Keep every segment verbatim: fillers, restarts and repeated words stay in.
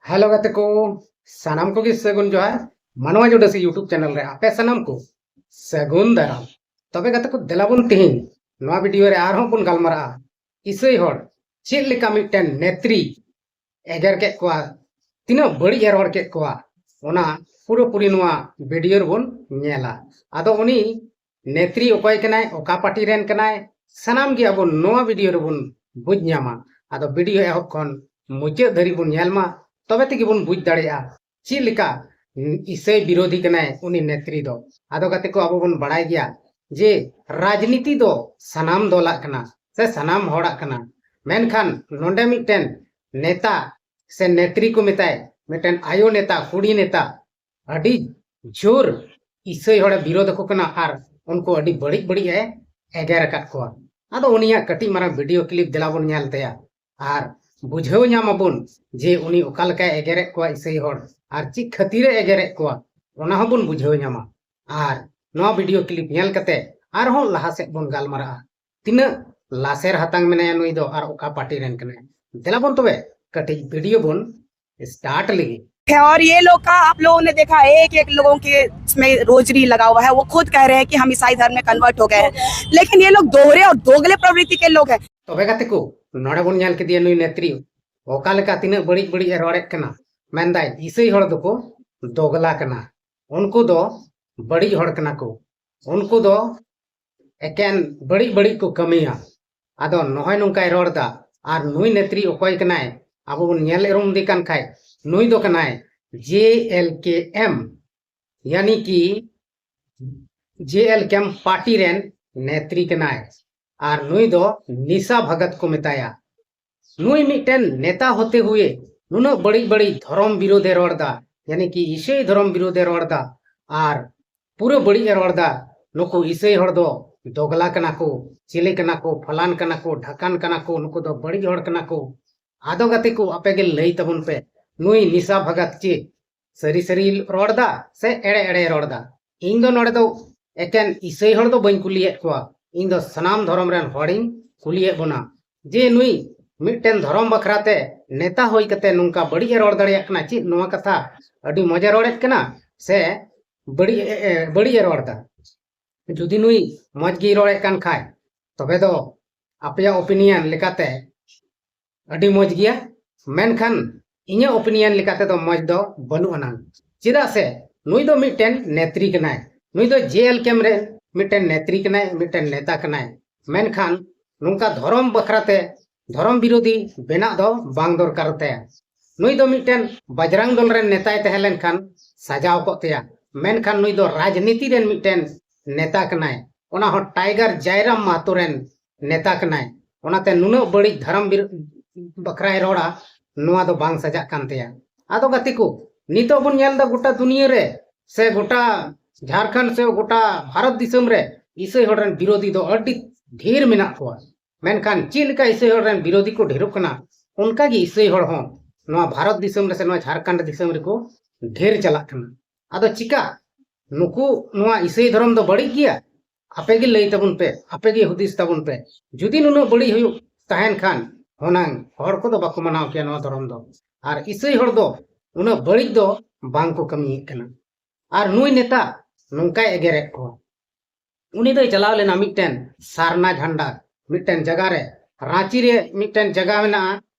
Hello ᱜᱟᱛᱮ ᱠᱚ, ᱥᱟᱱᱟᱢ ᱠᱚᱜᱮ ᱥᱟᱹᱜᱩᱱ ᱡᱚᱦᱟᱨ᱾ ᱢᱟᱱᱣᱟ ᱡᱩᱰᱟᱹᱥᱤ YouTube ᱪᱮᱱᱮᱞ ᱨᱮ ᱟᱯᱮ ᱥᱟᱱᱟᱢ ᱠᱚ ᱥᱟᱹᱜᱩᱱ ᱫᱟᱨᱟᱢ᱾ ᱛᱚᱵᱮ ᱜᱟᱛᱮ ᱠᱚ, ᱫᱮᱞᱟ ᱵᱚᱱ ᱛᱤᱦᱤᱧ ᱱᱚᱣᱟ ᱵᱷᱤᱰᱤᱭᱳ ᱨᱮ ᱟᱨᱦᱚᱸ ᱵᱚᱱ ᱜᱟᱞᱢᱟᱨᱟᱜᱼᱟ ᱤᱥᱟᱹᱭ ᱦᱚᱲ ᱪᱮᱫ ᱞᱮᱠᱟ ᱢᱤᱫᱴᱮᱱ ᱱᱮᱛᱨᱤ ᱮᱜᱮᱨ ᱠᱮᱫ ᱠᱚᱣᱟ, ᱛᱤᱱᱟᱹᱜ ᱵᱟᱹᱲᱤᱡ ᱮ ᱨᱚᱲ ᱠᱮᱫ ᱠᱚᱣᱟ, ᱚᱱᱟ ᱯᱩᱨᱟᱹᱯᱩᱨᱤ ᱱᱚᱣᱟ ᱵᱷᱤᱰᱤᱭᱳ ᱨᱮᱵᱚᱱ ᱧᱮᱞᱟ᱾ ᱟᱫᱚ ᱩᱱᱤ ᱱᱮᱛᱨᱤ ᱚᱠᱚᱭ ᱠᱟᱱᱟᱭ, ᱚᱠᱟ ᱯᱟᱨᱴᱤ ᱨᱮᱱ ᱠᱟᱱᱟᱭ, ᱥᱟᱱᱟᱢ ᱜᱮ ᱟᱵᱚ ᱱᱚᱣᱟ ᱵᱷᱤᱰᱤᱭᱳ ᱨᱮᱵᱚᱱ ᱵᱩᱡᱽ ᱧᱟᱢᱟ᱾ ᱟᱫᱚ ᱵᱷᱤᱰᱤᱭᱳ ᱮᱦᱚᱵ ᱠᱷᱚᱱ ᱢᱩᱪᱟᱹᱫ ᱫᱷᱟᱹᱨᱤᱡ ᱵᱚᱱ ᱧᱮᱞ ᱢᱟ, ᱛᱚᱵᱮ ᱛᱮᱜᱮ ᱵᱚᱱ ᱵᱩᱡᱽ ᱫᱟᱲᱮᱭᱟᱜᱼᱟ ᱪᱮᱫ ᱞᱮᱠᱟ ᱤᱥᱟᱹᱭ ᱵᱤᱨᱳᱫᱷᱤ ᱠᱟᱱᱟᱭ ᱩᱱᱤ ᱱᱮᱛᱨᱤ ᱫᱚ᱾ ᱟᱫᱚ ᱜᱟᱛᱮ ᱠᱚ, ᱟᱵᱚ ᱵᱚᱱ ᱵᱟᱲᱟᱭ ᱜᱮᱭᱟ ᱡᱮ ᱨᱟᱡᱽᱱᱤᱛᱤ ᱫᱚ ᱥᱟᱱᱟᱢ ᱫᱚᱞᱟᱜ ᱠᱟᱱᱟ ᱥᱮ ᱥᱟᱱᱟᱢ ᱦᱚᱲᱟᱜ ᱠᱟᱱᱟ, ᱢᱮᱱᱠᱷᱟᱱ ᱱᱚᱰᱮ ᱢᱤᱫᱴᱮᱱ ᱱᱮᱛᱟ ᱥᱮ ᱱᱮᱛᱨᱤ ᱠᱚ ᱢᱮᱛᱟᱭ, ᱢᱤᱫᱴᱮᱱ ᱟᱭᱳ ᱱᱮᱛᱟ, ᱠᱩᱲᱤ ᱱᱮᱛᱟ, ᱟᱹᱰᱤ ᱡᱳᱨ ᱤᱥᱟᱹᱭ ᱦᱚᱲᱮ ᱵᱤᱨᱳᱫ ᱟᱠᱚ ᱠᱟᱱᱟ ᱟᱨ ᱩᱱᱠᱩ ᱟᱹᱰᱤ ᱵᱟᱹᱲᱤᱡ ᱵᱟᱹᱲᱤᱡ ᱮ ᱮᱜᱮᱨ ᱟᱠᱟᱫ ᱠᱚᱣᱟ᱾ ᱟᱫᱚ ᱩᱱᱤᱭᱟᱜ ᱠᱟᱹᱴᱤᱡ ᱢᱟᱨᱟᱝ ᱵᱷᱤᱰᱤᱭᱳ ᱠᱞᱤᱯ ᱫᱮᱞᱟ ᱵᱚᱱ ᱧᱮᱞ ᱛᱟᱭᱟ ᱟᱨ ᱵᱩᱡᱷᱟᱹᱣ ᱧᱟᱢ ᱟᱵᱚᱱ ᱡᱮ ᱩᱱᱤ ᱚᱠᱟ ᱞᱮᱠᱟᱭ ᱮᱜᱮᱨᱮᱫ ᱠᱚᱣᱟ ᱤᱥᱟᱹᱭ ᱦᱚᱲ ᱟᱨ ᱪᱮᱫ ᱠᱷᱟᱹᱛᱤᱨᱮ ᱮᱜᱮᱨᱮᱫ ᱠᱚᱣᱟ, ᱚᱱᱟ ᱦᱚᱸᱵᱚᱱ ᱵᱩᱡᱷᱟᱹᱣ ᱧᱟᱢᱟ᱾ ᱟᱨ ᱱᱚᱣᱟ ᱵᱷᱤᱰᱤᱭᱳ ᱠᱞᱤᱯ ᱧᱮᱞ ᱠᱟᱛᱮ ᱟᱨᱦᱚᱸ ᱞᱟᱦᱟ ᱥᱮᱫ ᱵᱚᱱ ᱜᱟᱞᱢᱟᱨᱟᱜᱼᱟ᱾ ᱛᱤᱱᱟᱹᱜ ᱞᱟᱥᱮᱨ ᱦᱟᱛᱟᱝ ᱢᱮᱱᱟᱭᱟ ᱱᱩᱭ ᱫᱚ ᱟᱨ ᱚᱠᱟ ᱯᱟᱨᱴᱤ ᱨᱮᱱ ᱠᱟᱱᱟᱭ᱾ ᱫᱮᱞᱟ ᱵᱚᱱ ᱛᱚᱵᱮ ᱠᱟᱹᱴᱤᱡ ᱵᱷᱤᱰᱤᱭᱳ ᱵᱚᱱ ᱥᱴᱟᱨᱴ ᱞᱮᱜᱮ᱾ है। और ये लोग का आप लोगों ने देखा, एक एक लोगों के इसमें रोजरी लगा हुआ है। वो खुद कह रहे हैं कि हम ईसाई धर्म में कन्वर्ट हो गए हैं, लेकिन ये लोग दोहरे और दोगले प्रवृत्ति के लोग हैं। ᱛᱚᱵᱮ ᱜᱟᱛᱮ ᱠᱚ, ᱱᱚᱰᱮ ᱵᱚᱱ ᱧᱮᱞ ᱠᱮᱫᱮᱭᱟ ᱱᱩᱭ ᱱᱮᱛᱨᱤ ᱚᱠᱟ ᱞᱮᱠᱟ ᱛᱤᱱᱟᱹᱜ ᱵᱟᱹᱲᱤᱡ ᱵᱟᱹᱲᱤᱡ ᱮ ᱨᱚᱲᱮᱫ ᱠᱟᱱᱟ᱾ ᱢᱮᱱᱫᱟᱭ ᱤᱥᱟᱹᱭ ᱦᱚᱲ ᱫᱚᱠᱚ ᱫᱚᱜᱽᱞᱟ ᱠᱟᱱᱟ, ᱩᱱᱠᱩ ᱫᱚ ᱵᱟᱹᱲᱤᱡ ᱦᱚᱲ ᱠᱟᱱᱟ ᱠᱚ, ᱩᱱᱠᱩ ᱫᱚ ᱮᱠᱮᱱ ᱵᱟᱹᱲᱤᱡ ᱵᱟᱹᱲᱤᱡ ᱠᱚ ᱠᱟᱹᱢᱤᱭᱟ᱾ ᱟᱫᱚ ᱱᱚᱜᱼᱚᱭ ᱱᱚᱝᱠᱟᱭ ᱨᱚᱲ ᱫᱟ᱾ ᱟᱨ ᱱᱩᱭ ᱱᱮᱛᱨᱤ ᱚᱠᱚᱭ ᱠᱟᱱᱟᱭ? ᱟᱵᱚ ᱵᱚᱱ ᱧᱮᱞ ᱩᱨᱩᱢ ᱫᱮ ᱠᱟᱱ ᱠᱷᱟᱡ, ᱱᱩᱭ ᱫᱚ ᱠᱟᱱᱟᱭ ᱡᱮ ᱮᱞ ᱠᱮ ᱮᱢ, ᱭᱟᱱᱤ ᱠᱤ ᱡᱮ ᱮᱞ ᱠᱮ ᱮᱢ ᱯᱟᱨᱴᱤ ᱨᱮᱱ ᱱᱮᱛᱨᱤ ᱠᱟᱱᱟᱭ᱾ ᱟᱨ ᱱᱩᱭ ᱫᱚ ᱱᱤᱥᱟ ᱵᱷᱟᱜᱟᱛ ᱠᱚ ᱢᱮᱛᱟᱭᱟ᱾ ᱱᱩᱭ ᱢᱤᱫᱴᱮᱱ ᱱᱮᱛᱟ ᱦᱚᱛᱮ ᱦᱩᱭᱮ ᱱᱩᱱᱟᱹᱜ ᱵᱟᱹᱲᱤᱡ ᱵᱟᱹᱲᱤᱡ ᱫᱷᱚᱨᱚᱢ ᱵᱤᱨᱳᱫᱷᱮ ᱨᱚᱲ ᱫᱟ, ᱭᱟᱱᱤ ᱠᱤ ᱤᱥᱟᱹᱭ ᱫᱷᱚᱨᱚᱢ ᱵᱤᱨᱳᱫᱷᱮ ᱨᱚᱲ ᱫᱟ᱾ ᱟᱨ ᱯᱩᱨᱟᱹ ᱵᱟᱹᱲᱤᱡ ᱮ ᱨᱚᱲ ᱫᱟ, ᱱᱩᱠᱩ ᱤᱥᱟᱹᱭ ᱦᱚᱲ ᱫᱚ ᱫᱚᱜᱽᱞᱟ ᱠᱟᱱᱟ ᱠᱚ, ᱪᱤᱞᱤ ᱠᱟᱱᱟ ᱠᱚ, ᱯᱷᱟᱞᱟᱱ ᱠᱟᱱᱟ ᱠᱚ, ᱰᱷᱟᱠᱟᱱ ᱠᱟᱱᱟ ᱠᱚ, ᱱᱩᱠᱩ ᱫᱚ ᱵᱟᱹᱲᱤᱡ ᱦᱚᱲ ᱠᱟᱱᱟ ᱠᱚ᱾ ᱟᱫᱚ ᱜᱟᱛᱮ ᱠᱚ, ᱟᱯᱮ ᱜᱮ ᱞᱟᱹᱭ ᱛᱟᱵᱚᱱ ᱯᱮ, ᱱᱩᱭ ᱱᱤᱥᱟ ᱵᱷᱟᱜᱟᱛ ᱪᱮᱫ ᱥᱟᱹᱨᱤ ᱥᱟᱹᱨᱤ ᱨᱚᱲ ᱫᱟ ᱥᱮ ᱮᱲᱮ ᱮᱲᱮ ᱨᱚᱲ ᱫᱟ? ᱤᱧ ᱫᱚ ᱱᱚᱰᱮ ᱫᱚ ᱮᱠᱮᱱ ᱤᱥᱟᱹᱭ ᱦᱚᱲ ᱫᱚ ᱵᱟᱹᱧ ᱠᱩᱞᱤᱭᱮᱫ ᱠᱚᱣᱟ, ᱤᱧ ᱫᱚ ᱥᱟᱱᱟᱢ ᱫᱷᱚᱨᱚᱢ ᱨᱮᱱ ᱦᱚᱲᱤᱧ ᱠᱩᱞᱤᱭᱮᱫ ᱵᱚᱱᱟ ᱡᱮ ᱱᱩᱭ ᱢᱤᱫᱴᱮᱱ ᱫᱷᱚᱨᱚᱢ ᱵᱟᱠᱷᱨᱟ ᱛᱮ ᱱᱮᱛᱟ ᱦᱩᱭ ᱠᱟᱛᱮ ᱱᱚᱝᱠᱟ ᱵᱟᱹᱲᱤᱡ ᱮ ᱨᱚᱲ ᱫᱟᱲᱮᱭᱟᱜ ᱠᱟᱱᱟ? ᱪᱮᱫ ᱱᱚᱣᱟ ᱠᱟᱛᱷᱟ ᱟᱹᱰᱤ ᱢᱚᱡᱽ ᱮ ᱨᱚᱲᱮᱫ ᱠᱟᱱᱟ ᱥᱮ ᱵᱟᱹᱲᱤᱡ ᱮ, ᱮ, ᱵᱟᱹᱲᱤᱡ ᱮ ᱨᱚᱲ ᱮᱫᱟ? ᱡᱩᱫᱤ ᱱᱩᱭ ᱢᱚᱡᱽ ᱜᱮᱭ ᱨᱚᱲᱮᱫ ᱠᱟᱱ ᱠᱷᱟᱡ, ᱛᱚᱵᱮ ᱫᱚ ᱟᱯᱮᱭᱟᱜ opinion ᱞᱮᱠᱟᱛᱮ ᱟᱹᱰᱤ ᱢᱚᱡᱽ ᱜᱮᱭᱟ, ᱢᱮᱱᱠᱷᱟᱱ ᱤᱧᱟᱹᱜ opinion ᱞᱮᱠᱟ ᱛᱮᱫᱚ ᱢᱚᱡᱽ ᱫᱚ ᱵᱟᱹᱱᱩᱜ ᱟᱱᱟᱝ᱾ ᱪᱮᱫᱟᱜ ᱥᱮ ᱱᱩᱭ ᱫᱚ ᱢᱤᱫᱴᱮᱱ ᱱᱮᱛᱨᱤ ᱠᱟᱱᱟᱭ, ᱱᱩᱭ ᱫᱚ JLCAM ᱨᱮ ᱢᱤᱫᱴᱮᱱ ᱱᱮᱛᱨᱤ ᱠᱟᱱᱟᱭ, ᱢᱤᱫᱴᱮᱱ ᱱᱮᱛᱟ ᱠᱟᱱᱟᱭ, ᱢᱮᱱᱠᱷᱟᱱ ᱱᱚᱝᱠᱟ ᱫᱷᱚᱨᱚᱢ ᱵᱟᱠᱷᱨᱟ ᱛᱮ ᱫᱷᱚᱨᱚᱢ ᱵᱤᱨᱳᱫᱷᱤ ᱵᱮᱱᱟᱜ ᱫᱚ ᱵᱟᱝ ᱫᱚᱨᱠᱟᱨ ᱛᱟᱭᱟ᱾ ᱱᱩᱭ ᱫᱚ ᱢᱤᱫᱴᱮᱱ ᱵᱟᱡᱽᱨᱟᱝ ᱫᱚᱞ ᱨᱮᱱ ᱱᱮᱛᱟᱭ ᱛᱟᱦᱮᱸ ᱞᱮᱱᱠᱷᱟᱱ ᱥᱟᱡᱟᱣ ᱠᱚᱜ ᱛᱟᱭᱟ, ᱢᱮᱱᱠᱷᱟᱱ ᱱᱩᱭ ᱫᱚ ᱨᱟᱡᱽᱱᱤᱛᱤ ᱨᱮᱱ ᱢᱤᱫᱴᱮᱱ ᱱᱮᱛᱟ ᱠᱟᱱᱟᱭ, ᱚᱱᱟ ᱦᱚᱸ Tiger ᱡᱟᱭᱨᱟᱢ ᱢᱟᱦᱟᱛᱚ ᱨᱮᱱ ᱱᱮᱛᱟ ᱠᱟᱱᱟᱭ᱾ ᱚᱱᱟᱛᱮ ᱱᱩᱱᱟᱹᱜ ᱵᱟᱹᱲᱤᱡ ᱫᱷᱚᱨᱚᱢ ᱵᱤᱨ-, ᱵᱟᱠᱷᱨᱟᱭ ᱨᱚᱲᱟ, ᱱᱚᱣᱟ ᱫᱚ ᱵᱟᱝ ᱥᱟᱡᱟᱜ ᱠᱟᱱ ᱛᱟᱭᱟ᱾ ᱟᱫᱚ ᱜᱟᱛᱮ ᱠᱚ, ᱱᱤᱛᱚᱜ ᱵᱚᱱ ᱧᱮᱞ ᱮᱫᱟ ᱜᱚᱴᱟ ᱫᱩᱱᱤᱭᱟᱹ ᱨᱮ ᱥᱮ ᱜᱚᱴᱟ ᱡᱷᱟᱲᱠᱷᱚᱸᱰ ᱥᱮ ᱜᱚᱴᱟ ᱵᱷᱟᱨᱚᱛ ᱫᱤᱥᱚᱢ ᱨᱮ ᱤᱥᱟᱹᱭ ᱦᱚᱲ ᱨᱮᱱ ᱵᱤᱨᱳᱫᱷᱤ ᱫᱚ ᱟᱹᱰᱤ ᱰᱷᱮᱨ ᱢᱮᱱᱟᱜ ᱠᱚᱣᱟ᱾ ᱢᱮᱱᱠᱷᱟᱱ ᱪᱮᱫ ᱞᱮᱠᱟ ᱤᱥᱟᱹᱭ ᱦᱚᱲ ᱨᱮᱱ ᱵᱤᱨᱳᱫᱷᱤ ᱠᱚ ᱰᱷᱮᱨᱚᱜ ᱠᱟᱱᱟ, ᱚᱱᱠᱟ ᱜᱮ ᱤᱥᱟᱹᱭ ᱦᱚᱲ ᱦᱚᱸ ᱱᱚᱣᱟ ᱵᱷᱟᱨᱚᱛ ᱫᱤᱥᱚᱢ ᱨᱮ ᱥᱮ ᱱᱚᱣᱟ ᱡᱷᱟᱲᱠᱷᱚᱸᱰ ᱫᱤᱥᱚᱢ ᱨᱮᱠᱚ ᱰᱷᱮᱨ ᱪᱟᱞᱟᱜ ᱠᱟᱱᱟ᱾ ᱟᱫᱚ ᱪᱤᱠᱟ? ᱱᱩᱠᱩ, ᱱᱚᱣᱟ ᱤᱥᱟᱹᱭ ᱫᱷᱚᱨᱚᱢ ᱫᱚ ᱵᱟᱹᱲᱤᱡ ᱜᱮᱭᱟ? ᱟᱯᱮ ᱜᱮ ᱞᱟᱹᱭ ᱛᱟᱵᱚᱱ ᱯᱮ, ᱟᱯᱮ ᱜᱮ ᱦᱩᱫᱤᱥ ᱛᱟᱵᱚᱱ ᱯᱮ᱾ ᱡᱩᱫᱤ ᱱᱩᱱᱟᱹᱜ ᱵᱟᱹᱲᱤᱡ ᱦᱩᱭᱩᱜ ᱛᱟᱦᱮᱱ ᱠᱷᱟᱱ, ᱦᱩᱱᱟᱹᱝ ᱦᱚᱲ ᱠᱚᱫᱚ ᱵᱟᱠᱚ ᱢᱟᱱᱟᱣ ᱠᱮᱭᱟ ᱱᱚᱣᱟ ᱫᱷᱚᱨᱚᱢ ᱫᱚ᱾ ᱟᱨ ᱤᱥᱟᱹᱭ ᱦᱚᱲ ᱫᱚ ᱩᱱᱟᱹᱜ ᱵᱟᱹᱲᱤᱡ ᱫᱚ ᱵᱟᱝ ᱠᱚ ᱠᱟᱹᱢᱤᱭᱮᱫ ᱠᱟᱱᱟ᱾ ᱟᱨ ᱱᱩᱭ ᱱᱮᱛᱟ ᱱᱚᱝᱠᱟᱭ ᱮᱜᱮᱨᱮᱫ ᱠᱚᱣᱟ᱾ ᱩᱱᱤ ᱫᱚᱭ ᱪᱟᱞᱟᱣ ᱞᱮᱱᱟ ᱢᱤᱫᱴᱮᱱ ᱥᱟᱨᱱᱟ ᱡᱷᱟᱱᱰᱟ, ᱢᱤᱫᱴᱮᱱ ᱡᱟᱭᱜᱟ ᱨᱮ, ᱨᱟᱸᱪᱤ ᱨᱮ ᱢᱤᱫᱴᱮᱱ ᱡᱟᱭᱜᱟ ᱢᱮᱱᱟᱜᱼᱟ,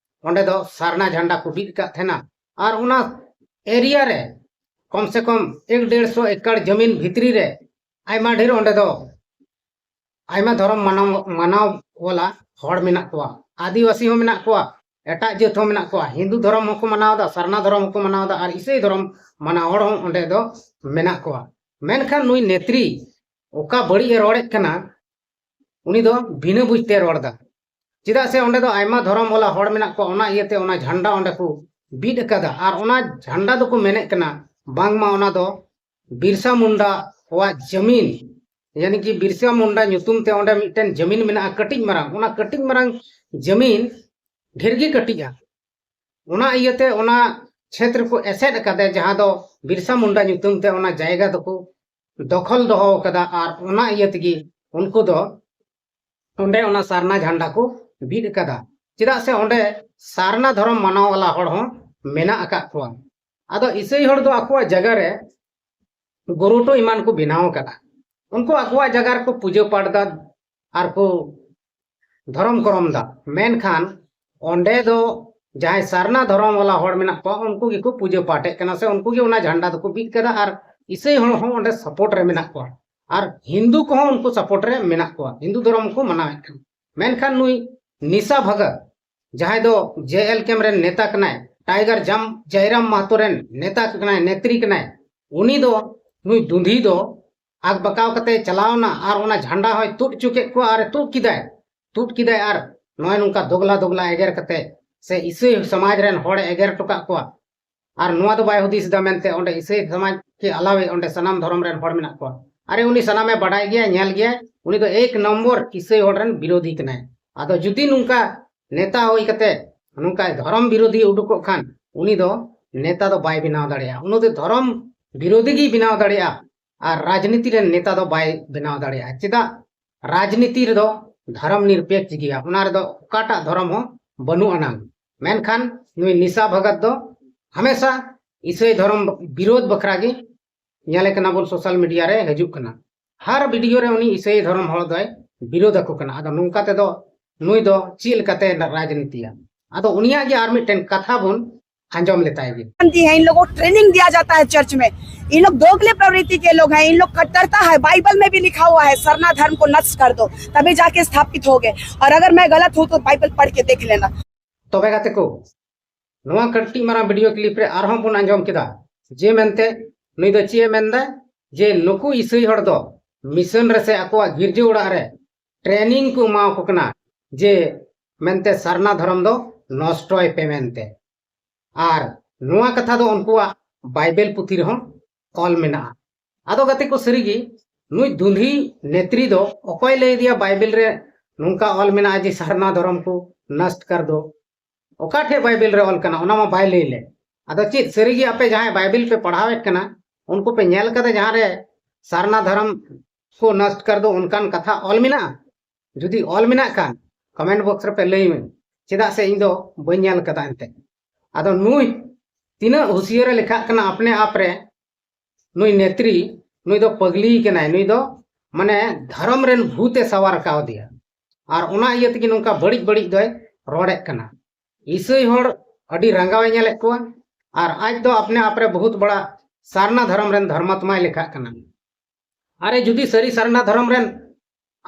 ᱚᱸᱰᱮ ᱫᱚ ᱥᱟᱨᱱᱟ ᱡᱷᱟᱱᱰᱟ ᱠᱚ ᱵᱤᱫ ᱟᱠᱟᱫ ᱛᱟᱦᱮᱱᱟ᱾ ᱟᱨ ᱚᱱᱟ area ᱨᱮ ᱠᱚᱢ ᱥᱮ ᱠᱚᱢ ᱮᱠ ᱰᱮᱲ ᱥᱚ ᱮᱠᱟᱲ ᱡᱟᱹᱢᱤᱱ ᱵᱷᱤᱛᱨᱤ ᱨᱮ ᱟᱭᱢᱟ ᱰᱷᱮᱨ ᱚᱸᱰᱮ ᱫᱚ ᱟᱭᱢᱟ ᱫᱷᱚᱨᱚᱢ ᱢᱟᱱᱟᱣ, ᱢᱟᱱᱟᱣ ᱣᱟᱞᱟ ᱦᱚᱲ ᱢᱮᱱᱟᱜ ᱠᱚᱣᱟ, ᱟᱹᱫᱤᱵᱟᱹᱥᱤ ᱦᱚᱸ ᱢᱮᱱᱟᱜ ᱠᱚᱣᱟ, ᱮᱴᱟᱜ ᱡᱟᱹᱛ ᱦᱚᱸ ᱢᱮᱱᱟᱜ ᱠᱚᱣᱟ, ᱦᱤᱱᱫᱩ ᱫᱷᱚᱨᱚᱢ ᱦᱚᱸᱠᱚ ᱢᱟᱱᱟᱣ ᱮᱫᱟ, ᱥᱟᱨᱱᱟ ᱫᱷᱚᱨᱚᱢ ᱦᱚᱸᱠᱚ ᱢᱟᱱᱟᱣ ᱮᱫᱟ, ᱟᱨ ᱤᱥᱟᱹᱭ ᱫᱷᱚᱨᱚᱢ ᱢᱟᱱᱟᱣ ᱦᱚᱲ ᱦᱚᱸ ᱚᱸᱰᱮ ᱫᱚ ᱢᱮᱱᱟᱜ ᱠᱚᱣᱟ᱾ ᱢᱮᱱᱠᱷᱟᱱ ᱱᱩᱭ ᱱᱮᱛᱨᱤ ᱚᱠᱟ ᱵᱟᱹᱲᱤᱡ ᱮ ᱨᱚᱲᱮᱫ ᱠᱟᱱᱟ, ᱩᱱᱤ ᱫᱚ ᱵᱤᱱᱟᱹ ᱵᱩᱡᱽ ᱛᱮ ᱨᱚᱲ ᱮᱫᱟ᱾ ᱪᱮᱫᱟᱜ ᱥᱮ ᱚᱸᱰᱮ ᱫᱚ ᱟᱭᱢᱟ ᱫᱷᱚᱨᱚᱢ ᱣᱟᱞᱟ ᱦᱚᱲ ᱢᱮᱱᱟᱜ ᱠᱚᱣᱟ, ᱚᱱᱟ ᱤᱭᱟᱹᱛᱮ ᱚᱱᱟ ᱡᱷᱟᱱᱰᱟ ᱚᱸᱰᱮ ᱠᱚ ᱵᱤᱫ ᱟᱠᱟᱫᱟ᱾ ᱟᱨ ᱚᱱᱟ ᱡᱷᱟᱱᱰᱟ ᱫᱚᱠᱚ ᱢᱮᱱᱮᱫ ᱠᱟᱱᱟ ᱵᱟᱝᱢᱟ ᱚᱱᱟ ᱫᱚ ᱵᱤᱨᱥᱟ ᱢᱩᱱᱰᱟ ᱣᱟᱜ ᱡᱟᱹᱢᱤᱱ, ᱭᱟᱱᱤ ᱠᱤ ᱵᱤᱨᱥᱟ ᱢᱩᱱᱰᱟ ᱧᱩᱛᱩᱢ ᱛᱮ ᱚᱸᱰᱮ ᱢᱤᱫᱴᱮᱱ ᱡᱟᱹᱢᱤᱱ ᱢᱮᱱᱟᱜᱼᱟ ᱠᱟᱹᱴᱤᱡ ᱢᱟᱨᱟᱝ, ᱚᱱᱟ ᱠᱟᱹᱴᱤᱡ ᱢᱟᱨᱟᱝ ᱡᱟᱹᱢᱤᱱ ᱰᱷᱮᱨ ᱜᱮ ᱠᱟᱹᱴᱤᱡᱼᱟ᱾ ᱚᱱᱟ ᱤᱭᱟᱹᱛᱮ ᱚᱱᱟ ᱪᱷᱮᱛᱨᱚ ᱠᱚ ᱮᱥᱮᱫ ᱟᱠᱟᱫᱟ, ᱡᱟᱦᱟᱸ ᱫᱚ ᱵᱤᱨᱥᱟ ᱢᱩᱱᱰᱟ ᱧᱩᱛᱩᱢ ᱛᱮ ᱚᱱᱟ ᱡᱟᱭᱜᱟ ᱫᱚᱠᱚ ᱫᱚᱠᱷᱚᱞ ᱫᱚᱦᱚ ᱟᱠᱟᱫᱟ᱾ ᱟᱨ ᱚᱱᱟ ᱤᱭᱟᱹ ᱛᱮᱜᱮ ᱩᱱᱠᱩ ᱫᱚ ᱚᱸᱰᱮ ᱚᱱᱟ ᱥᱟᱨᱱᱟ ᱡᱷᱟᱱᱰᱟ ᱠᱚ ᱵᱤᱫ ᱟᱠᱟᱫᱟ᱾ ᱪᱮᱫᱟᱜ ᱥᱮ ᱚᱸᱰᱮ ᱥᱟᱨᱱᱟ ᱫᱷᱚᱨᱚᱢ ᱢᱟᱱᱟᱣ ᱣᱟᱞᱟ ᱦᱚᱲ ᱦᱚᱸ ᱢᱮᱱᱟᱜ ᱟᱠᱟᱫ ᱠᱚᱣᱟ᱾ ᱟᱫᱚ ᱤᱥᱟᱹᱭ ᱦᱚᱲ ᱫᱚ ᱟᱠᱚᱣᱟᱜ ᱡᱟᱭᱜᱟ ᱨᱮ ᱜᱩᱨᱩᱴᱩ ᱮᱢᱟᱱ ᱠᱚ ᱵᱮᱱᱟᱣ ᱟᱠᱟᱫᱟ᱾ ᱩᱱᱠᱩ ᱟᱠᱚᱣᱟᱜ ᱡᱟᱭᱜᱟ ᱨᱮᱠᱚ ᱯᱩᱡᱟᱹ ᱯᱟᱴ ᱫᱟ ᱟᱨ ᱠᱚ ᱫᱷᱚᱨᱚᱢ ᱠᱚᱨᱚᱢ ᱫᱟ᱾ ᱢᱮᱱᱠᱷᱟᱱ ᱚᱸᱰᱮ ᱫᱚ ᱡᱟᱦᱟᱸᱭ ᱥᱟᱨᱱᱟ ᱫᱷᱚᱨᱚᱢ ᱣᱟᱞᱟ ᱦᱚᱲ ᱢᱮᱱᱟᱜ ᱠᱚᱣᱟ, ᱩᱱᱠᱩ ᱜᱮᱠᱚ ᱯᱩᱡᱟᱹ ᱯᱟᱴᱮᱫ ᱠᱟᱱᱟ ᱥᱮ ᱩᱱᱠᱩ ᱜᱮ ᱚᱱᱟ ᱡᱷᱟᱱᱰᱟ ᱫᱚᱠᱚ ᱵᱤᱫ ᱠᱟᱫᱟ᱾ ᱟᱨ ᱤᱥᱟᱹᱭ ᱦᱚᱲ ᱦᱚᱸ ᱚᱸᱰᱮ ᱥᱟᱯᱳᱨᱴ ᱨᱮ ᱢᱮᱱᱟᱜ ᱠᱚᱣᱟ, ᱟᱨ ᱦᱤᱱᱫᱩ ᱠᱚᱦᱚᱸ ᱩᱱᱠᱩ ᱥᱟᱯᱳᱨᱴ ᱨᱮ ᱢᱮᱱᱟᱜ ᱠᱚᱣᱟ, ᱦᱤᱱᱫᱩ ᱫᱷᱚᱨᱚᱢ ᱠᱚ ᱢᱟᱱᱟᱣᱮᱫ ᱠᱟᱱᱟ᱾ ᱢᱮᱱᱠᱷᱟᱱ ᱱᱩᱭ ᱱᱤᱥᱟ ᱵᱷᱟᱜᱟᱛ, ᱡᱟᱦᱟᱸᱭ ᱫᱚ ᱡᱮ ᱮᱞ ᱠᱮᱢ ᱨᱮᱱ ᱱᱮᱛᱟ ᱠᱟᱱᱟᱭ, ᱴᱟᱭᱜᱟᱨ ᱡᱟᱢ ᱡᱟᱭᱨᱟᱢ ᱢᱟᱦᱟᱛᱚ ᱨᱮᱱ ᱱᱮᱛᱟ ᱠᱟᱱᱟᱭ, ᱱᱮᱛᱨᱤ ᱠᱟᱱᱟᱭ, ᱩᱱᱤ ᱫᱚ, ᱱᱩᱭ ᱫᱩᱸᱫᱷᱤ ᱫᱚ ᱟᱠ ᱵᱟᱠᱟᱣ ᱠᱟᱛᱮ ᱪᱟᱞᱟᱣ ᱮᱱᱟ ᱟᱨ ᱚᱱᱟ ᱡᱷᱟᱱᱰᱟ ᱦᱚᱸᱭ ᱛᱩᱫ ᱦᱚᱪᱚ ᱠᱮᱫ ᱠᱚᱣᱟ ᱟᱨ ᱮ ᱛᱩᱫ ᱠᱮᱫᱟᱭ, ᱛᱩᱫ ᱠᱮᱫᱟᱭ ᱟᱨ ᱱᱚᱜᱼᱚᱭ ᱱᱚᱝᱠᱟ ᱫᱚᱜᱽᱞᱟ ᱫᱚᱜᱽᱞᱟ ᱮᱜᱮᱨ ᱠᱟᱛᱮ ᱥᱮ ᱤᱥᱟᱹᱭ ᱥᱚᱢᱟᱡᱽ ᱨᱮᱱ ᱦᱚᱲᱮ ᱮᱜᱮᱨ ᱦᱚᱴᱚ ᱠᱟᱜ ᱠᱚᱣᱟ᱾ ᱟᱨ ᱱᱚᱣᱟ ᱫᱚ ᱵᱟᱭ ᱦᱩᱫᱤᱥ ᱮᱫᱟ ᱢᱮᱱᱛᱮ ᱚᱸᱰᱮ ᱤᱥᱟᱹᱭ ᱥᱚᱢᱟᱡᱽ ᱠᱮ ᱟᱞᱟᱣᱮ ᱚᱸᱰᱮ ᱥᱟᱱᱟᱢ ᱫᱷᱚᱨᱚᱢ ᱨᱮᱱ ᱦᱚᱲ ᱢᱮᱱᱟᱜ ᱠᱚᱣᱟ᱾ ᱟᱨᱮ ᱩᱱᱤ ᱥᱟᱱᱟᱢᱮ ᱵᱟᱰᱟᱭ ᱜᱮᱭᱟ, ᱧᱮᱞ ᱜᱮᱭᱟᱭ, ᱩᱱᱤ ᱫᱚ ᱮᱠ ᱱᱚᱢᱵᱚᱨ ᱤᱥᱟᱹᱭ ᱦᱚᱲ ᱨᱮᱱ ᱵᱤᱨᱳᱫᱷᱤ ᱠᱟᱱᱟᱭ᱾ ᱟᱫᱚ ᱡᱩᱫᱤ ᱱᱚᱝᱠᱟ ᱱᱮᱛᱟ ᱦᱩᱭ ᱠᱟᱛᱮ ᱱᱚᱝᱠᱟ ᱫᱷᱚᱨᱚᱢ ᱵᱤᱨᱳᱫᱷᱤ ᱩᱰᱩᱠᱚᱜ ᱠᱷᱟᱱ ᱩᱱᱤ ᱫᱚ ᱱᱮᱛᱟ ᱫᱚ ᱵᱟᱭ ᱵᱮᱱᱟᱣ ᱫᱟᱲᱮᱭᱟᱜᱼᱟ᱾ ᱩᱱᱤ ᱫᱚ ᱫᱷᱚᱨᱚᱢ ᱵᱤᱨᱳᱫᱷᱤ ᱜᱮᱭ ᱵᱮᱱᱟᱣ ᱫᱟᱲᱮᱭᱟᱜᱼᱟ ᱟᱨ ᱨᱟᱡᱽᱱᱤᱛᱤ ᱨᱮᱱ ᱱᱮᱛᱟ ᱫᱚ ᱵᱟᱭ ᱵᱮᱱᱟᱣ ᱫᱟᱲᱮᱭᱟᱜᱼᱟ᱾ ᱪᱮᱫᱟᱜ? ᱨᱟᱡᱽᱱᱤᱛᱤ ᱨᱮᱫᱚ ᱫᱷᱚᱨᱚᱢ ᱱᱤᱨᱯᱮᱠᱷ ᱜᱮᱭᱟ, ᱚᱱᱟ ᱨᱮᱫᱚ ᱚᱠᱟᱴᱟᱜ ᱫᱷᱚᱨᱚᱢ ᱦᱚᱸ ᱵᱟᱹᱱᱩᱜ ᱟᱱᱟᱝ᱾ ᱢᱮᱱᱠᱷᱟᱱ ᱱᱩᱭ ᱱᱤᱥᱟ ᱵᱷᱚᱜᱚᱛ ᱫᱚ ᱦᱟᱢᱮᱥᱟ ᱤᱥᱟᱹᱭ ᱫᱷᱚᱨᱚᱢ ᱵᱤᱨᱳᱫᱷ ᱵᱟᱠᱷᱨᱟ ᱜᱮ ᱧᱮᱞᱮ ᱠᱟᱱᱟ ᱵᱚᱱ ᱥᱳᱥᱟᱞ ᱢᱤᱰᱤᱭᱟ ᱨᱮ ᱦᱤᱡᱩᱜ ᱠᱟᱱᱟ᱾ ᱦᱟᱨ ᱵᱷᱤᱰᱤᱭᱳ ᱨᱮ ᱩᱱᱤ ᱤᱥᱟᱹᱭ ᱫᱷᱚᱨᱚᱢ ᱦᱚᱲ ᱫᱚᱭ ᱵᱤᱨᱳᱫᱷ ᱟᱠᱚ ᱠᱟᱱᱟ᱾ ᱟᱫᱚ ᱱᱚᱝᱠᱟ ᱛᱮᱫᱚ ᱱᱩᱭ ᱫᱚ ᱪᱮᱫ ᱞᱮᱠᱟᱛᱮ ᱨᱟᱡᱽᱱᱤᱛᱤᱭᱟ? ᱟᱫᱚ ᱩᱱᱤᱭᱟᱜ ᱜᱮ ᱟᱨ ᱢᱤᱫᱴᱮᱱ ᱠᱟᱛᱷᱟ ᱵᱚᱱ ᱟᱸᱡᱚᱢ ᱞᱮᱛᱟᱭ ᱜᱮ᱾ दी है, इन लोगों को ट्रेनिंग दिया जाता है चर्च में। इन लोग दोगले प्रवृत्ति के लोग हैं, इन लोग कट्टरता है, बाइबल में भी लिखा हुआ है सरना धर्म को नष्ट कर दो, तभी जाके स्थापित होगे। और अगर मैं गलत हूँ तो बाइबल पढ़ के देख लेना। ᱛᱚᱵᱮ ᱜᱟᱛᱮ ᱠᱚ, ᱱᱚᱣᱟ ᱠᱟᱹᱴᱤᱡ ᱢᱟᱨᱟᱝ ᱵᱷᱤᱰᱤᱭᱳ ᱠᱞᱤᱯ ᱨᱮ ᱟᱨᱦᱚᱸ ᱵᱚᱱ ᱟᱸᱡᱚᱢ ᱠᱮᱫᱟ ᱡᱮ ᱢᱮᱱᱛᱮ ᱱᱩᱭ ᱫᱚ ᱪᱮᱫ ᱮ ᱢᱮᱱᱫᱟ, ᱡᱮ ᱱᱩᱠᱩ ᱤᱥᱟᱹᱭ ᱦᱚᱲ ᱫᱚ ᱢᱤᱥᱚᱱ ᱨᱮ ᱥᱮ ᱟᱠᱚᱣᱟᱜ ᱜᱤᱨᱡᱟᱹ ᱚᱲᱟᱜ ᱨᱮ ᱴᱨᱮᱱᱤᱝ ᱠᱚ ᱮᱢᱟᱣ ᱠᱚ ᱠᱟᱱᱟ, ᱡᱮ ᱢᱮᱱᱛᱮ ᱥᱟᱨᱱᱟ ᱫᱷᱚᱨᱚᱢ ᱫᱚ ᱱᱚᱥᱴᱚᱭ ᱯᱮ ᱢᱮᱱᱛᱮ᱾ ᱟᱨ ᱱᱚᱣᱟ ᱠᱟᱛᱷᱟ ᱫᱚ ᱩᱱᱠᱩᱣᱟᱜ ᱵᱟᱭᱵᱮᱞ ᱯᱩᱛᱷᱤ ᱨᱮᱦᱚᱸ ᱚᱞ ᱢᱮᱱᱟᱜᱼᱟ᱾ ᱟᱫᱚ ᱜᱟᱛᱮ ᱠᱚ, ᱥᱟᱹᱨᱤᱜᱮ ᱱᱩᱭ ᱫᱩᱸᱫᱷᱤ ᱱᱮᱛᱨᱤ ᱫᱚ ᱚᱠᱚᱭ ᱞᱟᱹᱭ ᱟᱫᱮᱭᱟ ᱵᱟᱭᱵᱮᱞ ᱨᱮ ᱱᱚᱝᱠᱟ ᱚᱞ ᱢᱮᱱᱟᱜᱼᱟ ᱡᱮ ᱥᱟᱨᱱᱟ ᱫᱷᱚᱨᱚᱢ ᱠᱚ ᱱᱚᱥᱴ ᱠᱟᱨ ᱫᱚ? ᱚᱠᱟ ᱴᱷᱮᱡ ᱵᱟᱭᱵᱮᱞ ᱨᱮ ᱚᱞ ᱠᱟᱱᱟ? ᱚᱱᱟ ᱢᱟ ᱵᱟᱭ ᱞᱟᱹᱭ ᱞᱮ᱾ ᱟᱫᱚ ᱪᱮᱫ ᱥᱟᱹᱨᱤᱜᱮ ᱟᱯᱮ ᱡᱟᱦᱟᱸᱭ ᱵᱟᱭᱵᱮᱞ ᱯᱮ ᱯᱟᱲᱦᱟᱣᱮᱫ ᱠᱟᱱᱟ ᱩᱱᱠᱩ ᱯᱮ ᱧᱮᱞ ᱠᱟᱫᱟ ᱡᱟᱦᱟᱸ ᱨᱮ ᱥᱟᱨᱱᱟ ᱫᱷᱚᱨᱚᱢ ᱠᱚ ᱱᱚᱥᱴ ᱠᱟᱨ ᱫᱚ ᱚᱱᱠᱟᱱ ᱠᱟᱛᱷᱟ ᱚᱞ ᱢᱮᱱᱟᱜᱼᱟ? ᱡᱩᱫᱤ ᱚᱞ ᱢᱮᱱᱟᱜ ᱠᱷᱟᱱ ᱠᱚᱢᱮᱱᱴ ᱵᱚᱠᱥ ᱨᱮᱯᱮ ᱞᱟᱹᱭ ᱢᱮ᱾ ᱪᱮᱫᱟᱜ ᱥᱮ ᱤᱧ ᱫᱚ ᱵᱟᱹᱧ ᱧᱮᱞ ᱠᱟᱫᱟ ᱮᱱᱛᱮ᱾ ᱟᱫᱚ ᱱᱩᱭ ᱛᱤᱱᱟᱹᱜ ᱦᱩᱥᱤᱭᱟᱹᱨᱮ ᱞᱮᱠᱷᱟᱜ ᱠᱟᱱᱟ ᱟᱯᱱᱮ ᱟᱯ ᱨᱮ, ᱱᱩᱭ ᱱᱮᱛᱨᱤ, ᱱᱩᱭ ᱫᱚ ᱯᱟᱹᱜᱽᱞᱤ ᱠᱟᱱᱟᱭ, ᱱᱩᱭ ᱫᱚ ᱢᱟᱱᱮ ᱫᱷᱚᱨᱚᱢ ᱨᱮᱱ ᱵᱷᱩᱛᱮ ᱥᱟᱣᱟᱨ ᱠᱟᱣᱫᱮᱭᱟ᱾ ᱟᱨ ᱚᱱᱟ ᱤᱭᱟᱹ ᱛᱮᱜᱮ ᱱᱚᱝᱠᱟ ᱵᱟᱹᱲᱤᱡ ᱵᱟᱹᱲᱤᱡ ᱫᱚᱭ ᱨᱚᱲᱮᱫ ᱠᱟᱱᱟ᱾ ᱤᱥᱟᱹᱭ ᱦᱚᱲ ᱟᱹᱰᱤ ᱨᱟᱸᱜᱟᱣᱮ ᱧᱮᱞᱮᱫ ᱠᱚᱣᱟ, ᱟᱨ ᱟᱡ ᱫᱚ ᱟᱯᱱᱮ ᱟᱯ ᱨᱮ ᱵᱚᱦᱩᱛ ᱵᱟᱲᱟ ᱥᱟᱨᱱᱟ ᱫᱷᱚᱨᱚᱢ ᱨᱮᱱ ᱫᱷᱚᱨᱢᱟᱛᱢᱟᱭ ᱞᱮᱠᱷᱟᱜ ᱠᱟᱱᱟ᱾ ᱟᱨᱮ ᱡᱩᱫᱤ ᱥᱟᱹᱨᱤ ᱥᱟᱨᱱᱟ ᱫᱷᱚᱨᱚᱢ ᱨᱮᱱ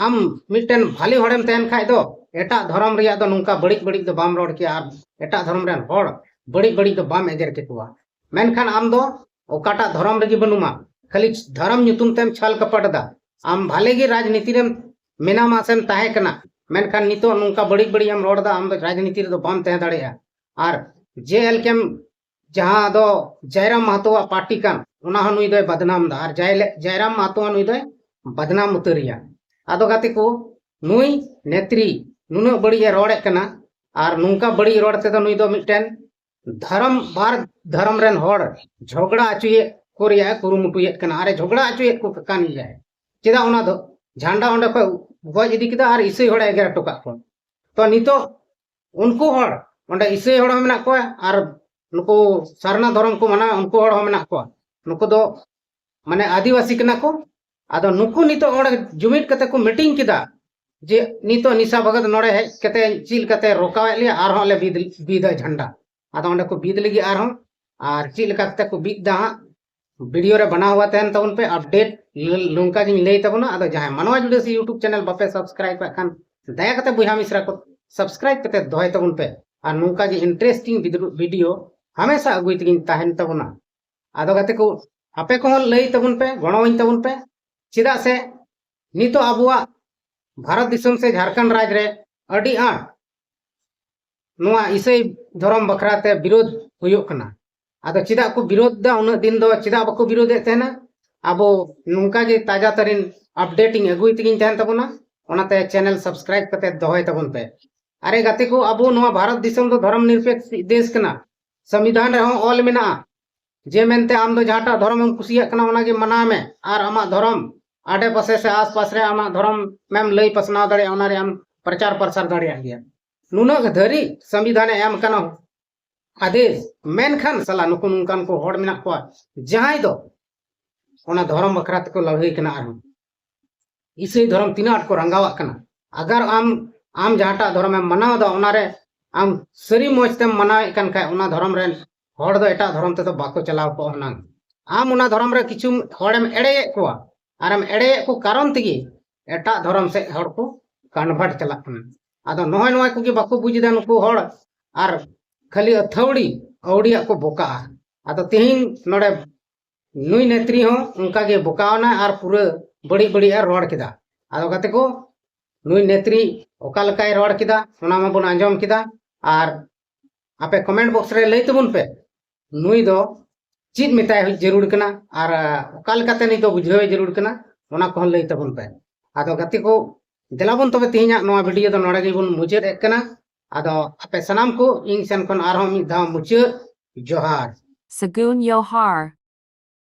ᱟᱢ ᱢᱤᱫᱴᱮᱱ ᱵᱷᱟᱞᱮ ᱦᱚᱲᱮᱢ ᱛᱟᱦᱮᱱ ᱠᱷᱟᱡ ᱫᱚ ᱮᱴᱟᱜ ᱫᱷᱚᱨᱚᱢ ᱨᱮᱭᱟᱜ ᱫᱚ ᱱᱚᱝᱠᱟ ᱵᱟᱹᱲᱤᱡ ᱵᱟᱹᱲᱤᱡ ᱫᱚ ᱵᱟᱢ ᱨᱚᱲ ᱠᱮᱭᱟ, ᱟᱨ ᱮᱴᱟᱜ ᱫᱷᱚᱨᱚᱢ ᱨᱮᱱ ᱦᱚᱲ ᱵᱟᱹᱲᱤᱡ ᱵᱟᱹᱲᱤᱡ ᱫᱚ ᱵᱟᱢ ᱮᱜᱮᱨ ᱠᱮᱠᱚᱣᱟ᱾ ᱢᱮᱱᱠᱷᱟᱱ ᱟᱢ ᱫᱚ ᱚᱠᱟᱴᱟᱜ ᱫᱷᱚᱨᱚᱢ ᱨᱮᱜᱮ ᱵᱟᱹᱱᱩᱢᱟ, ᱠᱷᱟᱹᱞᱤ ᱫᱷᱚᱨᱚᱢ ᱧᱩᱛᱩᱢ ᱛᱮᱢ ᱪᱷᱟᱞ ᱠᱟᱯᱟᱴ ᱮᱫᱟ᱾ ᱟᱢ ᱵᱷᱟᱞᱮ ᱜᱮ ᱨᱟᱡᱽᱱᱤᱛᱤ ᱨᱮᱢ ᱢᱮᱱᱟᱢᱟ ᱥᱮᱢ ᱛᱟᱦᱮᱸ ᱠᱟᱱᱟ, ᱢᱮᱱᱠᱷᱟᱱ ᱱᱤᱛᱚᱜ ᱱᱚᱝᱠᱟ ᱵᱟᱹᱲᱤᱡ ᱵᱟᱹᱲᱤᱡ ᱮᱢ ᱨᱚᱲ ᱮᱫᱟ, ᱟᱢ ᱫᱚ ᱨᱟᱡᱽᱱᱤᱛᱤ ᱨᱮᱫᱚ ᱵᱟᱢ ᱛᱟᱦᱮᱸ ᱫᱟᱲᱮᱭᱟᱜᱼᱟ᱾ ᱟᱨ ᱡᱮ ᱮᱞᱠᱮᱢ ᱡᱟᱦᱟᱸ ᱫᱚ ᱡᱟᱭᱨᱟᱢ ᱢᱟᱦᱟᱛᱚᱣᱟᱜ ᱯᱟᱨᱴᱤ ᱠᱟᱱ, ᱚᱱᱟ ᱦᱚᱸ ᱱᱩᱭ ᱫᱚᱭ ᱵᱟᱫᱱᱟᱢ ᱮᱫᱟ, ᱟᱨ ᱡᱟᱭᱞᱮ-, ᱡᱟᱭᱨᱟᱢ ᱢᱟᱦᱟᱛᱚ ᱦᱚᱸ ᱱᱩᱭ ᱫᱚᱭ ᱵᱟᱫᱱᱟᱢ ᱩᱛᱟᱹᱨᱮᱭᱟ᱾ ᱟᱫᱚ ᱜᱟᱛᱮ ᱠᱚ, ᱱᱩᱭ ᱱᱮᱛᱨᱤ ᱱᱩᱱᱟᱹᱜ ᱵᱟᱹᱲᱤᱡ ᱮ ᱨᱚᱲᱮᱫ ᱠᱟᱱᱟ, ᱟᱨ ᱱᱚᱝᱠᱟ ᱵᱟᱹᱲᱤᱡ ᱨᱚᱲ ᱛᱮᱫᱚ ᱱᱩᱭ ᱫᱚ ᱢᱤᱫᱴᱮᱱ ᱫᱷᱚᱨᱚᱢ, ᱵᱟᱨ ᱫᱷᱚᱨᱚᱢ ᱨᱮᱱ ᱦᱚᱲ ᱡᱷᱚᱜᱽᱲᱟ ᱦᱚᱪᱚᱭᱮᱫ ᱠᱚ ᱨᱮᱭᱟᱜ ᱮ ᱠᱩᱨᱩᱢᱩᱴᱩᱭᱮᱫ ᱠᱟᱱᱟ, ᱟᱨ ᱮ ᱡᱷᱚᱜᱽᱲᱟ ᱦᱚᱪᱚᱭᱮᱫ ᱠᱚ ᱠᱟᱱ ᱜᱮᱭᱟᱭ᱾ ᱪᱮᱫᱟᱜ ᱚᱱᱟ ᱫᱚ? ᱡᱷᱟᱱᱰᱟ ᱚᱸᱰᱮ ᱠᱷᱚᱡ ᱜᱚᱡ ᱤᱫᱤ ᱠᱮᱫᱟ ᱟᱨ ᱤᱥᱟᱹᱭ ᱦᱚᱲᱮ ᱮᱜᱮᱨ ᱦᱚᱴᱚ ᱠᱟᱜ ᱠᱚᱣᱟ᱾ ᱛᱚ ᱱᱤᱛᱚᱜ ᱩᱱᱠᱩ ᱦᱚᱲ, ᱚᱸᱰᱮ ᱤᱥᱟᱹᱭ ᱦᱚᱲ ᱦᱚᱸ ᱢᱮᱱᱟᱜ ᱠᱚᱣᱟ ᱟᱨ ᱱᱩᱠᱩ ᱥᱟᱨᱱᱟ ᱫᱷᱚᱨᱚᱢ ᱠᱚ ᱢᱟᱱᱟᱣᱟ, ᱩᱱᱠᱩ ᱦᱚᱲ ᱦᱚᱸ ᱢᱮᱱᱟᱜ ᱠᱚᱣᱟ᱾ ᱱᱩᱠᱩ ᱫᱚ ᱢᱟᱱᱮ ᱟᱹᱫᱤᱵᱟᱹᱥᱤ ᱠᱟᱱᱟ ᱠᱚ᱾ ᱟᱫᱚ ᱱᱩᱠᱩ ᱱᱤᱛᱚᱜ ᱚᱸᱰᱮ ᱡᱩᱢᱤᱫ ᱠᱟᱛᱮ ᱠᱚ ᱢᱤᱴᱤᱝ ᱠᱮᱫᱟ ᱡᱮ ᱱᱤᱛᱚᱜ ᱱᱤᱥᱟ ᱵᱷᱚᱜᱚᱛ ᱱᱚᱰᱮ ᱦᱮᱡ ᱠᱟᱛᱮ ᱪᱮᱫ ᱞᱮᱠᱟᱛᱮ ᱨᱚᱠᱟᱣᱮᱫ ᱞᱮᱭᱟ, ᱟᱨᱦᱚᱸ ᱞᱮ ᱵᱤᱫ, ᱵᱤᱫᱟ ᱡᱷᱟᱱᱰᱟ᱾ ᱟᱫᱚ ᱚᱸᱰᱮ ᱠᱚ ᱵᱤᱫ ᱞᱟᱹᱜᱤᱫ ᱟᱨᱦᱚᱸ, ᱟᱨ ᱪᱮᱫ ᱞᱮᱠᱟ ᱠᱟᱛᱮ ᱠᱚ ᱵᱤᱫ ᱫᱟ ᱦᱟᱸᱜ, ᱵᱷᱤᱰᱤᱭᱳ ᱨᱮ ᱵᱮᱱᱟᱣ ᱦᱩᱭ ᱛᱟᱦᱮᱱ ᱛᱟᱵᱚᱱ ᱯᱮ, ᱟᱯᱰᱮᱴ ᱱᱚᱝᱠᱟ ᱜᱤᱧ ᱞᱟᱹᱭ ᱛᱟᱵᱚᱱᱟ᱾ ᱟᱫᱚ ᱡᱟᱦᱟᱸᱭ ᱢᱟᱱᱣᱟ ᱡᱩᱰᱟᱹᱥᱤ YouTube ᱪᱮᱱᱮᱞ ᱵᱟᱯᱮ ᱥᱟᱵᱥᱠᱨᱟᱭᱤᱵ ᱠᱟᱜ ᱠᱷᱟᱱ, ᱫᱟᱭᱟ ᱠᱟᱛᱮ ᱵᱚᱭᱦᱟ ᱢᱤᱥᱨᱟ ᱠᱚ ᱥᱟᱵᱥᱠᱨᱟᱭᱤᱵ ᱠᱟᱛᱮ ᱫᱚᱦᱚᱭ ᱛᱟᱵᱚᱱ ᱯᱮ, ᱟᱨ ᱱᱚᱝᱠᱟ ᱜᱮ ᱤᱱᱴᱟᱨᱮᱥᱴᱤᱝ ᱵᱷᱤᱰᱤᱭᱳ ᱦᱟᱢᱮᱥᱟ ᱟᱹᱜᱩᱭ ᱛᱮᱜᱤᱧ ᱛᱟᱦᱮᱱ ᱛᱟᱵᱚᱱᱟ᱾ ᱟᱫᱚ ᱜᱟᱛᱮ ᱠᱚ, ᱟᱯᱮ ᱠᱚᱦᱚᱸ ᱞᱟᱹᱭ ᱛᱟᱵᱚᱱ ᱯᱮ, ᱜᱚᱲᱚᱣᱟᱹᱧ ᱛᱟᱵᱚᱱ ᱯᱮ᱾ ᱪᱮᱫᱟᱜ ᱥᱮ ᱱᱤᱛᱚᱜ ᱟᱵᱚᱣᱟᱜ ᱵᱷᱟᱨᱚᱛ ᱫᱤᱥᱚᱢ ᱥᱮ ᱡᱷᱟᱲᱠᱷᱚᱸᱰ ᱨᱟᱡᱽ ᱨᱮ ᱟᱹᱰᱤ ᱟᱸᱴ ᱱᱚᱣᱟ ᱤᱥᱟᱹᱭ ᱫᱷᱚᱨᱚᱢ ᱵᱟᱠᱷᱨᱟ ᱛᱮ ᱵᱤᱨᱳᱫᱷ ᱦᱩᱭᱩᱜ ᱠᱟᱱᱟ᱾ ᱟᱫᱚ ᱪᱮᱫᱟᱜ ᱠᱚ ᱵᱤᱨᱳᱫᱷ ᱫᱟ? ᱩᱱᱟᱹᱜ ᱫᱤᱱ ᱫᱚ ᱪᱮᱫᱟᱜ ᱵᱟᱠᱚ ᱵᱤᱨᱳᱫᱷᱮᱫ ᱛᱟᱦᱮᱱᱟ? ᱟᱵᱚ ᱱᱚᱝᱠᱟ ᱜᱮ ᱛᱟᱡᱟ ᱛᱟᱹᱨᱤᱱ ᱟᱯᱰᱮᱴ ᱤᱧ ᱟᱹᱜᱩᱭ ᱛᱮᱜᱤᱧ ᱛᱟᱦᱮᱱ ᱛᱟᱵᱚᱱᱟ᱾ ᱚᱱᱟᱛᱮ ᱪᱮᱱᱮᱞ ᱥᱟᱵᱥᱠᱨᱟᱭᱤᱵ ᱠᱟᱛᱮ ᱫᱚᱦᱚᱭ ᱛᱟᱵᱚᱱ ᱯᱮ᱾ ᱟᱨᱮ ᱜᱟᱛᱮ ᱠᱚ, ᱟᱵᱚ ᱱᱚᱣᱟ ᱵᱷᱟᱨᱚᱛ ᱫᱤᱥᱚᱢ ᱫᱚ ᱫᱷᱚᱨᱚᱢ ᱱᱤᱨᱯᱮᱠᱥ ᱫᱮᱥ ᱠᱟᱱᱟ᱾ ᱥᱚᱝᱵᱤᱫᱷᱟᱱ ᱨᱮᱦᱚᱸ ᱚᱞ ᱢᱮᱱᱟᱜᱼᱟ ᱡᱮ ᱢᱮᱱᱛᱮ ᱟᱢ ᱫᱚ ᱡᱟᱦᱟᱸᱴᱟᱜ ᱫᱷᱚᱨᱚᱢ ᱮᱢ ᱠᱩᱥᱤᱭᱟᱜ ᱠᱟᱱᱟ ᱚᱱᱟᱜᱮ ᱢᱟᱱᱟᱣ ᱢᱮ, ᱟᱨ ᱟᱢᱟᱜ ᱫᱷᱚᱨᱚᱢ ᱟᱰᱮ ᱯᱟᱥᱮ ᱥᱮ ᱟᱥᱯᱟᱥ ᱨᱮ ᱟᱢᱟᱜ ᱫᱷᱚᱨᱚᱢ ᱮᱢ ᱞᱟᱹᱭ ᱯᱟᱥᱱᱟᱣ ᱫᱟᱲᱮᱭᱟᱜᱼᱟ, ᱚᱱᱟ ᱨᱮ ᱟᱢ ᱯᱨᱚᱪᱟᱨ ᱯᱨᱚᱥᱟᱨ ᱫᱟᱲᱮᱭᱟᱜ ᱜᱮᱭᱟ᱾ ᱱᱩᱱᱟᱹᱜ ᱫᱷᱟᱹᱨᱤᱡ ᱥᱚᱝᱵᱤᱫᱷᱟᱱᱮ ᱮᱢ ᱟᱠᱟᱱᱟ ᱟᱫᱮᱥ, ᱢᱮᱱᱠᱷᱟᱱ ᱥᱟᱞᱟ ᱱᱩᱠᱩ ᱱᱚᱝᱠᱟᱱ ᱠᱚ ᱦᱚᱲ ᱢᱮᱱᱟᱜ ᱠᱚᱣᱟ ᱡᱟᱦᱟᱸᱭ ᱫᱚ ᱚᱱᱟ ᱫᱷᱚᱨᱚᱢ ᱵᱟᱠᱷᱨᱟ ᱛᱮᱠᱚ ᱞᱟᱹᱲᱦᱟᱹᱭ ᱠᱟᱱᱟ᱾ ᱟᱨᱦᱚᱸ ᱤᱥᱟᱹᱭ ᱫᱷᱚᱨᱚᱢ ᱛᱤᱱᱟᱹᱜ ᱟᱸᱴ ᱠᱚ ᱨᱟᱸᱜᱟᱣᱟᱜ ᱠᱟᱱᱟ᱾ ᱟᱜᱟᱨ ᱟᱢ ᱟᱢ ᱡᱟᱦᱟᱸᱴᱟᱜ ᱫᱷᱚᱨᱚᱢᱮᱢ ᱢᱟᱱᱟᱣ ᱮᱫᱟ, ᱚᱱᱟᱨᱮ ᱟᱢ ᱥᱟᱹᱨᱤ ᱢᱚᱡᱽ ᱛᱮᱢ ᱢᱟᱱᱟᱣᱮᱫ ᱠᱟᱱ ᱠᱷᱟᱡ, ᱚᱱᱟ ᱫᱷᱚᱨᱚᱢ ᱨᱮᱱ ᱦᱚᱲ ᱫᱚ ᱮᱴᱟᱜ ᱫᱷᱚᱨᱚᱢ ᱛᱮᱫᱚ ᱵᱟᱠᱚ ᱪᱟᱞᱟᱣ ᱠᱚᱜᱼᱟ ᱦᱩᱱᱟᱹᱝ᱾ ᱟᱢ ᱚᱱᱟ ᱫᱷᱚᱨᱚᱢ ᱨᱮ ᱠᱤᱪᱷᱩ ᱦᱚᱲᱮᱢ ᱮᱲᱮᱭᱮᱫ ᱠᱚᱣᱟ, ᱟᱨᱮᱢ ᱮᱲᱮᱭᱮᱫ ᱠᱚ ᱠᱟᱨᱚᱱ ᱛᱮᱜᱮ ᱮᱴᱟᱜ ᱫᱷᱚᱨᱚᱢ ᱥᱮᱫ ᱦᱚᱲ ᱠᱚ ᱠᱚᱱᱵᱷᱟᱨᱴ ᱪᱟᱞᱟᱜ ᱠᱟᱱᱟ᱾ ᱟᱫᱚ ᱱᱚᱜᱼᱚᱭ ᱱᱚᱣᱟ ᱠᱚᱜᱮ ᱵᱟᱠᱚ ᱵᱩᱡᱽ ᱮᱫᱟ ᱱᱩᱠᱩ ᱦᱚᱲ, ᱟᱨ ᱠᱷᱟᱹᱞᱤ ᱟᱹᱛᱷᱟᱹᱣᱲᱤ ᱟᱹᱣᱲᱤᱭᱟᱜ ᱠᱚ ᱵᱚᱠᱟᱜᱼᱟ᱾ ᱟᱫᱚ ᱛᱮᱦᱮᱧ ᱱᱚᱰᱮ ᱱᱩᱭ ᱱᱮᱛᱨᱤ ᱦᱚᱸ ᱚᱱᱠᱟ ᱜᱮ ᱵᱚᱠᱟᱣᱱᱟ ᱟᱨ ᱯᱩᱨᱟᱹ ᱵᱟᱹᱲᱤᱡ ᱵᱟᱹᱲᱤᱡ ᱮ ᱨᱚᱲ ᱠᱮᱫᱟ᱾ ᱟᱫᱚ ᱜᱟᱛᱮ ᱠᱚ, ᱱᱩᱭ ᱱᱮᱛᱨᱤ ᱚᱠᱟ ᱞᱮᱠᱟᱭ ᱨᱚᱲ ᱠᱮᱫᱟ ᱚᱱᱟ ᱢᱟᱵᱚᱱ ᱟᱸᱡᱚᱢ ᱠᱮᱫᱟ, ᱟᱨ ᱟᱯᱮ ᱠᱚᱢᱮᱱᱴ ᱵᱚᱠᱥ ᱨᱮ ᱞᱟᱹᱭ ᱛᱟᱵᱚᱱ ᱯᱮ, ᱱᱩᱭ ᱫᱚ ᱪᱮᱫ ᱢᱮᱛᱟᱭ ᱡᱟᱹᱨᱩᱲ ᱠᱟᱱᱟ ᱟᱨ ᱚᱠᱟ ᱞᱮᱠᱟᱛᱮ ᱱᱩᱭ ᱫᱚ ᱵᱩᱡᱷᱟᱹᱣ ᱡᱟᱹᱨᱩᱲ ᱠᱟᱱᱟ, ᱚᱱᱟ ᱠᱚᱦᱚᱸ ᱞᱟᱹᱭ ᱛᱟᱵᱚᱱ ᱯᱮ᱾ ᱟᱫᱚ ᱜᱟᱛᱮ ᱠᱚ, ᱫᱮᱞᱟ ᱵᱚᱱ ᱛᱚᱵᱮ ᱛᱮᱦᱮᱧᱟᱜ ᱱᱚᱣᱟ ᱵᱷᱤᱰᱤᱭᱳ ᱫᱚ ᱱᱚᱰᱮ ᱜᱮᱵᱚᱱ ᱢᱩᱪᱟᱹᱫ ᱮᱫ ᱠᱟᱱᱟ᱾ ᱟᱫᱚ ᱟᱯᱮ ᱥᱟᱱᱟᱢ ᱠᱚ ᱤᱧ ᱥᱮᱱ ᱠᱷᱚᱱ ᱟᱨᱦᱚᱸ ᱢᱤᱫ ᱫᱷᱟᱣ ᱢᱩᱪᱟᱹᱫ ᱡᱚᱦᱟᱨ᱾ ᱥᱟᱹᱜᱩᱱ ᱡᱚᱦᱟᱨ᱾